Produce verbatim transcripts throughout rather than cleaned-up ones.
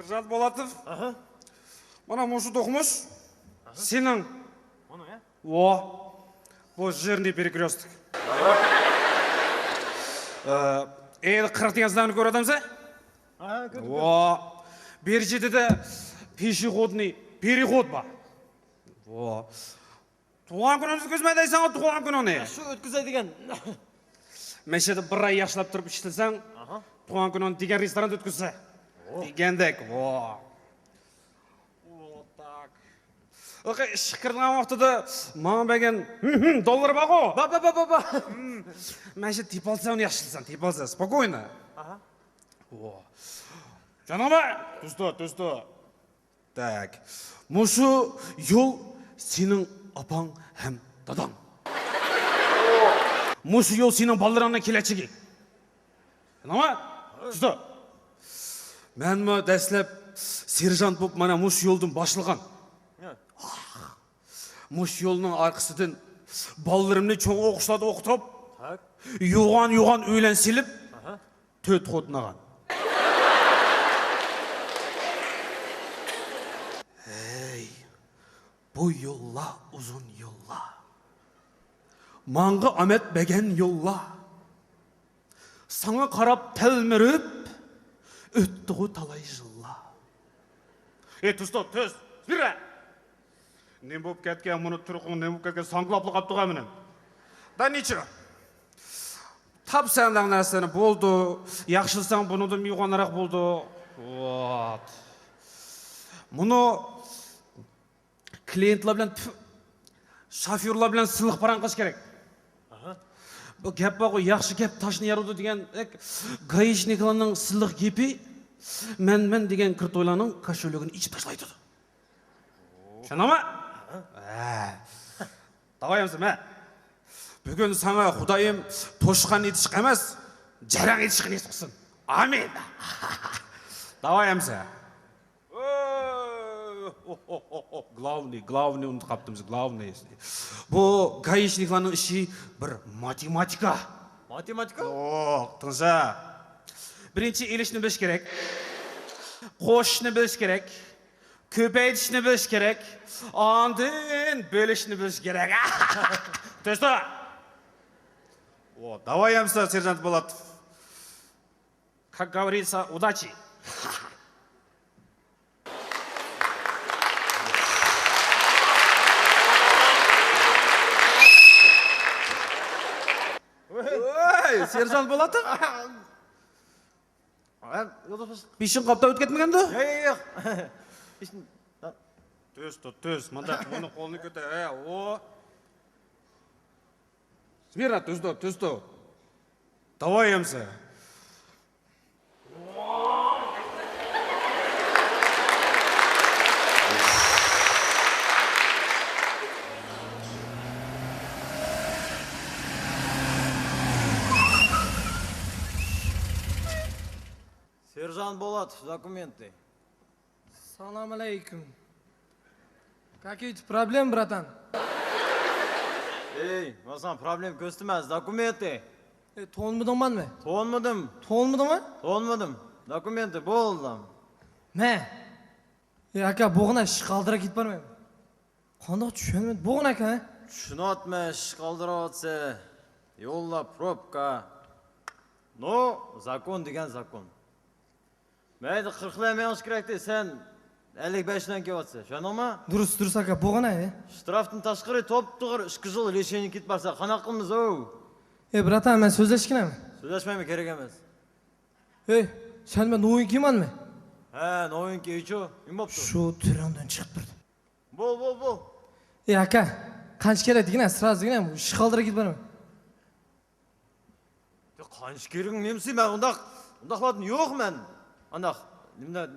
Сержант Болатов. Аха. Mana مۇشۇ دوقمۇش سېنىڭ. Bunun ya. Vo. Bu жирный перекрёсток. Ee, E qirq degan знакны ko'radimsan? Ha, ko'rdim. Vo. Bir chetida пешеходный переход bor. Vo. Tug'an kunimni o'tkazmay deysan, tug'an kuningni. Shu o'tkazay degan. Mana shu yerda bir oy yaxshilab turib ishlasang, tug'an kuningni degan restoranda o'tkazsa. Degandek. Vo. Вот так. O'qi ishga kirgan vaqtida manga bergan dollar borku. Ba, ba, ba, ba, ba. Mana shu tepalsa uni yaxshilaysan, tepalsa, спокойно. Vo. Janaba. Tuzdi, tuzdi. Так. Mushu yo'l sening opang ham dadang. Mushu yo'l sening balalaringning kelajagi. Nima? Usta. Menmi dastlab serjant bo'lib mana mushu yo'ldan boshlagan. Mushu yo'lning orqasidan balalarimni cho'ng o'qishlarda o'qitib, yo'g'on-yo'g'on o'ylan silib, to'rt xotin olgan. Hey, bu yo'llar uzun yo'llar. Manga omad bergan yo'llar. Sanga qarab telmirib o'tdigu talay yillar. Ey, tuz, tuz, tuz. Yura. Nima bo'lib ketgan buni turqing, nima bo'lib ketgan, sangilab qolibdi-ku mening. Да ничего. Topsang narsani bo'ldi, yaxshilasang bundan yo'g'onroq bo'ldi. Вот. Buni klientlar bilan, tf, shofyorlar bilan silliq parang qilish kerak. Bu gap borku, yaxshi gap toshni yoradi degan, гаишникlarning silliq gapi, men, men degan kirtoylarning кошелёгini ichib tashlaydi. Tushundingmi? Ha. Давай, endi, men. Bugun sanga Xudoyim to'shqan etishga emas, jarang etishga nasib qilsin. Amin. Давай, endi. Главный, главный unutib qaptimiz, главный. Bu гаишникlarning ishi bir matematika. Matematika? Yo'q, tingla. Birinchi elishni bilish kerak. Qo'shishni bilish kerak. Ko'paytirishni bilish kerak. Ondan bo'lishni bilish kerak. To'xta. О, давай, endi, serjant Po'latov. Как говорится, удачи. Voy, serjant Po'latov. Beshing qopda o'tib ketmagandi? Yo'q, yo'q, yo'q. Tuz, tuz, tuz. Mında buni qo'lini ko'tar. Ha, o. Смирно, tuz tur, tuz tur. Давай, endi. Сержант Болатов, документы. Салам алейкум. Какие-то проблемы, братан? Ey, man sana problem ko'rsatdim, dokumenты. E, to'nmadingmanmi? To'nmadim. To'nmadingmi? To'nmadim. Dokumenты, bo'ldi. Mã. E, aka, bo'g'ina, ishqaldirab ketib bormaymi? Qandoq tushunmayman. Bo'g'ina aka. Tushunyapman, ishqaldiryapsan. Yo'llar probka. No, zakon degan zakon. Mayli, qirq bilan menish kerakdi, sen ellik besh bilan kelyapsan, tushundingmi? Durust, durust aka, bo'g'ina, e. Shtrafdan tashqari top-to'g'ri ikki yil лечение ketib borsa, qanaqa qilamiz-ov? E, bratan, men so'zlashginaman. So'zlashmayman, kerak emas. Ey, sen men новенькийmanmi? Ha, новенький, и чё? Nima bo'pti? Shu turingdan chiqib turdi. Bo'l, bo'l, bo'l. E, aka, qancha kerak degina, сразу degina, ishqaldirab ketib boraman. Qancha kerak nemisi, men undaq, undaqlardan yo'q men. Undaq, nimalar,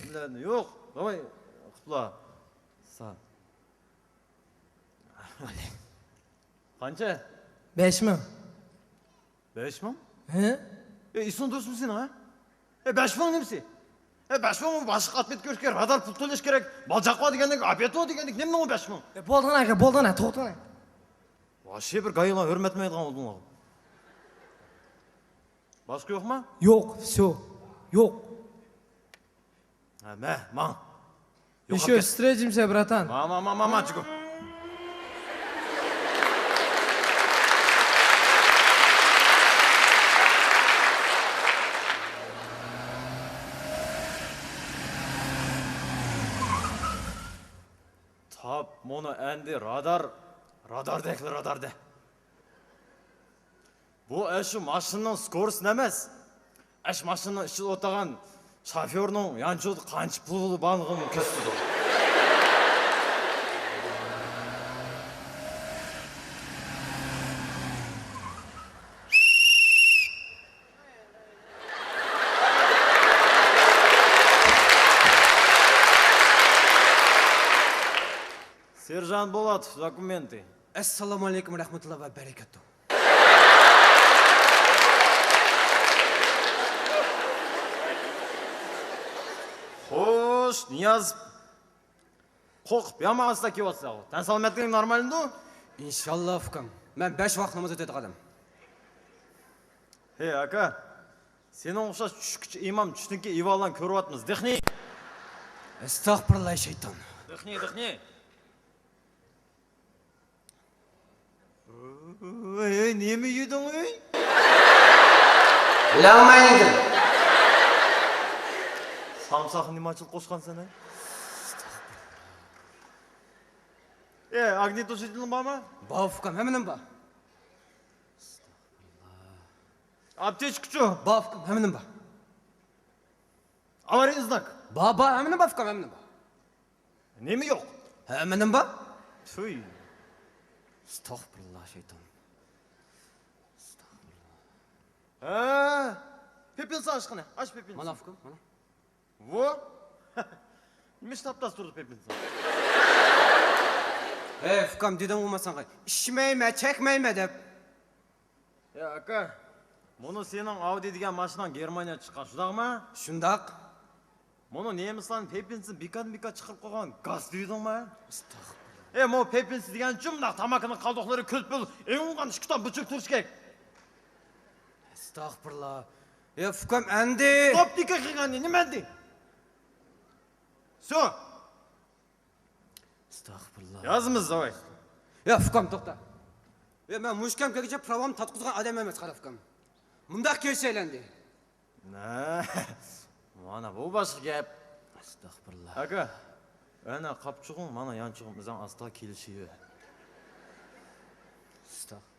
nimalar yo'q. Давай, qutla. Sa. Qancha? Besh ming. Besh ming? He? E, esining durustmi sening, ha? E, besh ming nemisi? E, besh ming, boshqa отмет ko'rishga, radar pul to'lash kerak. Baljaqqa degandek, обед degandek, nima u besh ming? E, bo'ldi aka, bo'ldi, to'xtang. Вообще bir гаилар hurmatlamaydigan bo'ldilar. Boshqa yo'qmi? Yo'q, всё. Yo'q. ھە، مە، ماڭ. يوقاپ كەت. Ещё встретимся, братан. ماڭ، ماڭ، ماڭ، ماڭ، ماڭ، چىقىڭ. تاپ، مۇنۇ ئەمدى رادار، راداردەكلا راداردە. بۇ ئەشۇ ماشىنىنىڭ سكورىسىنى ئەمەس، ئەشۇ ماشىنىنىڭ ئىچىدە ئولتۇرغان شوفيورنىڭ يانچۇقىدا قانچە پۇلى بارلىقىنى كۆرسىتىدۇ. سېرژانت بولاتوف، داكۇمېنتى. ئەسسالامۇ ئەلەيكۇم رەھمەتۇللا ۋە بەرىكاتۇھ. خوش، نىياز. قورقۇپ يامان ئاستا كېلىۋاتىسەن. تەن سالامەتلىكىڭ نورمالمىدۇ؟ ئىنشاللا، ئۇكام. مەن بەش ۋاق ناماز ئۆتەيدىغان ئادەم. ھەي، ئاكا. سېنىڭ ئوخشاش چۈشكۈچى ئىمام چۈشتىن كېيىن ئىۋانلارنى كۆرۈۋاتىمىز. دىخنى. ئەستەغپۇرۇللا، شەيتان. دىخنى، دىخنى. ۋەي، نېمە يېدىڭ، ئەي؟ بىلەلمەيدىم. سامساق نېمە ئاچىل قوشقانسەن، ئەي؟ ئەي، ئاگنىتوشىدىلىڭ بارمۇ؟ بار، ئۇكام، ھەممىنىڭ بار. ئاپتېچكىچۇ؟ بار، ئۇكام، ھەممىنىڭ بار. ئاۋارىينىي زناك؟ بار، بار، ھەممىنىڭ بار، ئۇكام، ھەممىنىڭ بار. نېمە يوق؟ ھەممىنىڭ بار. تۈي. ئەستەغپۇرۇللا، شەيتان. ئەستەغپۇرۇللا. ھە، پېپىلسا ئاچ قېنى، ئاچ پېپىلسا. مانا، ئۇكام، مانا. ۋو؟ نېمە ئىش تاپتاس تۇرىدۇ پېپىلسا؟ ھەي، ئۇكام، دېدىمغۇ ماڭا، ئىچمەيمەن، چەكمەيمەن دەپ. يا، ئاكا، مۇنۇ سېنىڭ ئاۋدى دېگەن ماشىناڭ گېرمانىيەدە چىققان، شۇنداقمۇ؟ شۇنداق. مۇنۇ نېمىسلارنىڭ پېپىنسىنى بىكار-بىكار چىقىرىپ قويغان گاز دېدىڭمۇ؟ ئەستەغپۇرۇللا. ئەي، مۇ پېپىنسى دېگەن جۇمداق تاماكىنىڭ قالدۇقلىرى، كۈلپۈل، ئېڭىغان ئىككى تال بۇچۇك تۇرۇش كېرەك. ئەستەغپۇرۇللا. يا، ئۇكام، ئەندى. توپ دېگەن قىلغان نېمە ئەندى؟ سۇ. ئەستەغپۇرۇللا. يازىمىز، داۋاي. يا، ئۇكام، توختا. يا، مەن مۇشۇ كەمگىچە پىراۋام تارتقۇزغان ئادەم ئەمەس، قارا، ئۇكام. مۇنداق كۆرۈشەيلى ئەمدى. نە، مانا بۇ باشقا گەپ. ئەستەغپۇرۇللا. ئاكا، ئەنە قاپچۇقۇڭ، مانا يانچۇقۇم ئىزاڭ ئاستا كېلىشىۋە. ئەستەغ-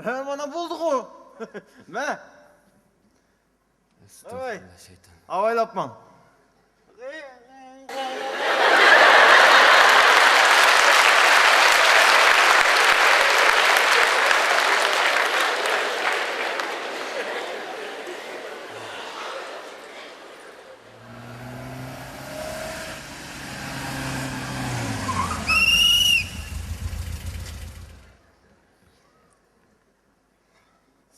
ھە، مانا بولدىغۇ. مە. ۋاي. ئەستەغپۇرۇللا، شەيتان. ئاۋايلاپ ماڭ.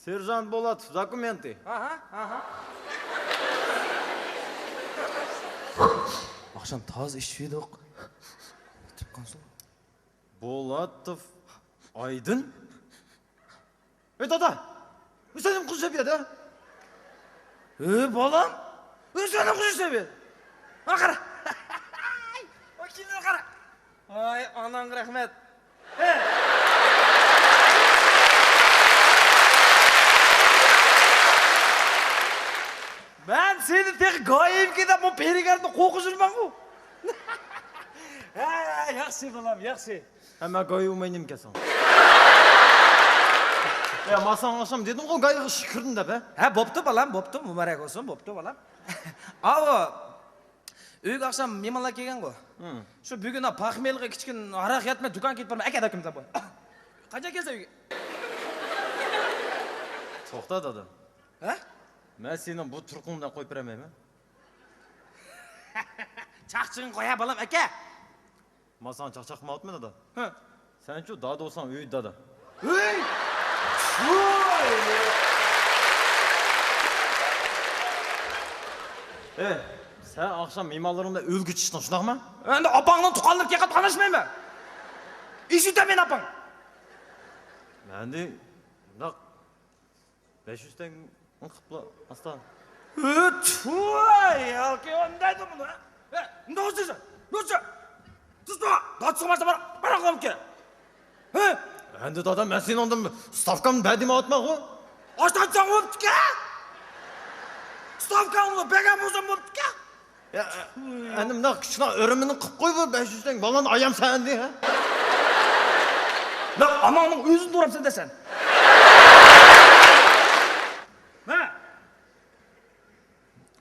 سېرژانت بولاتوف، داكۇمېنتى. ئاھا، ئاھا. ئاخشام تازا ئىچىپ يېدۇق. بولاتوف ئايدىن؟ ئەي دادا، سەن نېمە قىلىسەن بۇ يەردە؟ ئەي بالام، سەن نېمە قىلىسەن بۇ يەردە؟ ھا، قارا. ۋاي، كېلىڭ، قارا. ۋاي، ئاناڭغا رەھمەت. ھە. مەن سېنى تېخى گايىمكى دەپ، بۇ پېرىگەردىن قورقۇپ يۈرمەڭغۇ. ھە، ياخشى، بالام، ياخشى. ھە، مەن گايى بولماي نېمە كەلسەڭ؟ يا، ماساڭ ئاخشام دېدىمغۇ، گايىغا ئىشقا كىردىم دەپ، ھە؟ ھە، بوپتۇ، بالام، بوپتۇ، مۇبارەك بولسۇن، بوپتۇ، بالام. ئاۋۇ، ئۆيگە ئاخشام مېھمانلار كەلگەنغۇ. ھىم. شۇ بۈگۈن پاخمىلغا كىچىككىنە ھاراق يەتمەي دۇكانغا كېتىپ بارىمەن، ئەكە داكىم تاپا. قاچان كەلسە ئۆيگە؟ توختا، دادا. ھە؟ مەن سېنىڭ بۇ تۇرقۇڭ بىلەن قويۇپ بېرەلمەيمەن. چاقچىقىڭ قويا، بالام، ئەكە. مەن ساڭا چاقچاق قىلماپتىمەن، دادا. ھە. سەنچۇ دادا بولساڭ ئۆيدە دادا. ھەي! ۋاي! ئەي، سەن ئاخشام مېھمانلىرىڭ بىلەن ئۆلگە چىقتىڭ، شۇنداقمۇ؟ ئەمدى ئاپاڭنىڭ تۇغقانلىرى كەلگەن، قاناشمايمەن. ئىش ئۆتەمەن ئاپاڭ. مەندى مۇنداق بەش يۈز تەڭگە قىپلا ئاستا. ئۆتۈۋاي، ياكى ئۇندايدۇ بۇنى. ئە، نوچى، نوچى. تۇزدا، داتسىغا بارسا بار، بار قومكە. ھە؟ ئەندى دادا، مەن سېنىڭدىن ستاۋكامنى بەر دېمەيۋاتمانغۇ؟ ئاشتانچاڭ بوپتىكەن. ستاۋكاڭنى بەرگەن بولسام بوپتىكەن. يا، ئەندى مۇنداق كىچىكلا ئۆرۈمىنى قىپ قوي، بۇ بەش يۈز تەڭگە بالىنى ئايام سەن ئەندى، ھە؟ نەق ئاناڭنىڭ ئۆزىنى ئۇرامسەن دەسەن. ھە؟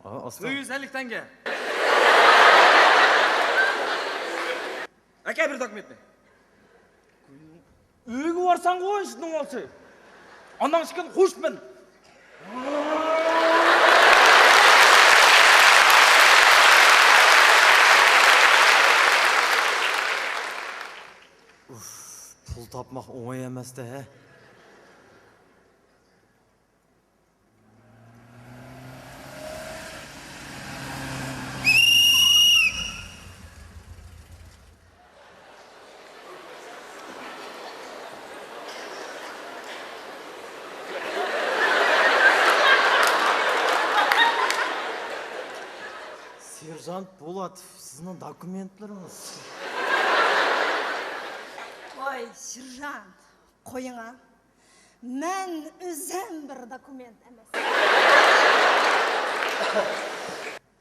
ئا، ئاستا. تۆت يۈز ئەللىك تەڭگە. ئەكە بىر دوكۇمېنتنى. ئۆيگە بارساڭغۇ ئىشنىڭ ئالسى. ئاناڭ ئىكەن خوش بىل. ئۇف، پۇل تاپماق ئوڭاي ئەمەستە، ھە؟ سېرژانت بولاتوف، سىزنىڭ دوكۇمېنتلىرىڭىز. ۋاي، سېرژانت، قويۇڭا. مەن ئۆزۈم بىر دوكۇمېنت ئەمەس.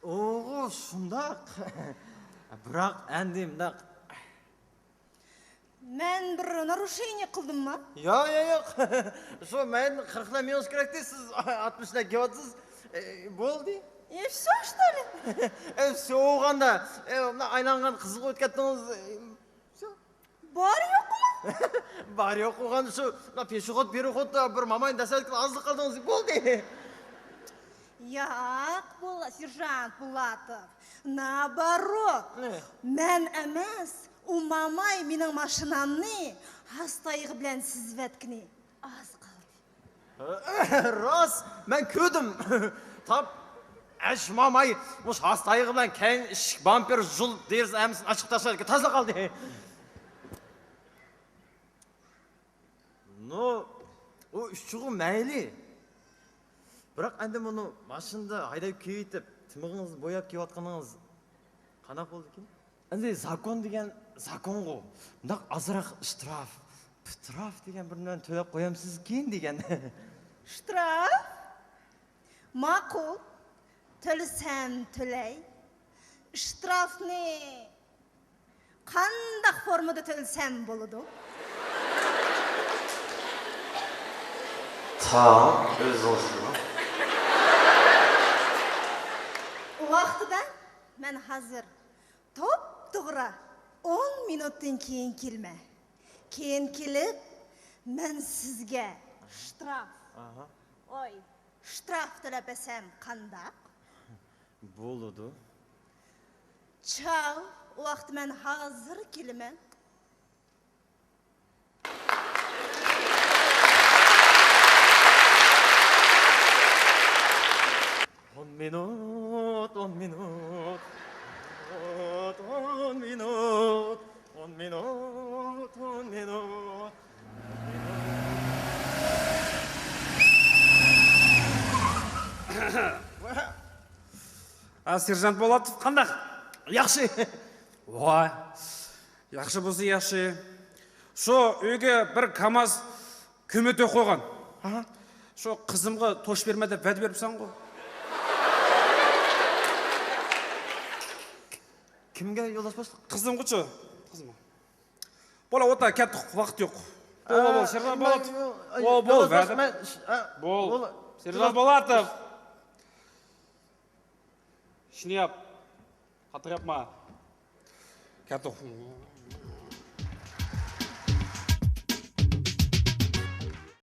ئوغۇ، شۇنداق. بىراق ئەندى مۇنداق. مەن بىر نارۇشېنىيە قىلدىممۇ؟ ياق، ياق، ياق. شۇ مەن قىرىقلا مېڭىش كېرەكتى، سىز ئاتمىشلا كېلىۋاتىسىز. ئە، بولدى. ئە، ۋسيو، شتولى؟ ئە، ۋسيو بولغاندا، ئە، مۇنداق ئايلانغان قىزىلغا ئۆتۈپ كەتتىڭىز. ئە، ۋسيو. بار يوقمۇ؟ بار يوق بولغان شۇ، مۇنداق پېشوخود، پېروخودتا بىر ماماينى دەسسەتكىلى ئازلا قالدىڭىز، بولدى. ياق، بولا، سېرژانت بولاتوف. نابارو. نېمە؟ مەن ئەمەس، ئۇ ماماي مېنىڭ ماشىنامنى ھاستايغا بىلەن سىزىۋەتكىنى ئاز قالدى. راست، مەن كۆردۈم. تاپ ئەش ماماي مۇشۇ ھاستايغا بىلەن كەينى ئىشىك بامپېر، زۇل دېرىزە ھەممىسىنى ئاچىقىپ تاشلىدىكەن، تازا قالدى. نو، ئۇ ئۈچىغۇ مەيلى. بىراق ئەندى مۇنۇ ماشىنىدا ھەيدەپ كېلىۋېتىپ، تىمىقىڭىزنى بوياپ كېلىۋاتقىنىڭىز قانداق بولدىكىن؟ ئەندى زاكون دېگەن زاكونغۇ. مۇنداق ئازراق ئىشتىراف، پىتراف دېگەن بىر نېمىنى تۆلەپ قويامسىزكىن دېگەن. ئىشتىراف؟ ماقۇل، تۆلىسەم تۆلەي. ئىشتىراپنى قانداق فورمىدا تۆلىسەم بولىدۇ؟ تاڭ ئۆزىڭىزنىڭ. ۋاقتىدا مەن ھازىر توپتوغرا ئون مىنۇتتىن كېيىن كېلىمەن. كېيىن كېلىپ، مەن سىزگە ئىشتىراپ، ئاھا، ئوي، ئىشتىراپ تۆلەپ بەرسەم قانداق؟ بولىدۇ. چاۋ، ئۇ ۋاقىتتا مەن ھازىر كېلىمەن. ئون مىنۇت، ئون مىنۇت، ئون مىنۇت، ئون مىنۇت، ئون مىنۇت. ھە، سېرژانت بولاتوف قانداق؟ ياخشى. ۋاي، ياخشى بولسا ياخشى. شۇ ئۆيگە بىر كاماز كۆمۈر تۆكۈپ قويغان. ھە؟ شۇ قىزىمغا توشۇپ بېرىمەن دەپ ۋەدە بېرىپسەنغۇ. كىمگە يولداش باشلىق؟ قىزىمغىچۇ. قىزىمغا. بولا، ئوتا، كەتتۇق، ۋاقىت يوق. بول، بول، بول، ئە، سېرژانت مەن، بولاتوف. ئاي، بول، بول، يولداش، ۋەدە. مەن، ئە، بول، بول. سېرژانت بولاتوف. ئىشنى ياپ. قاتتىق ياپما. كەتتۇق.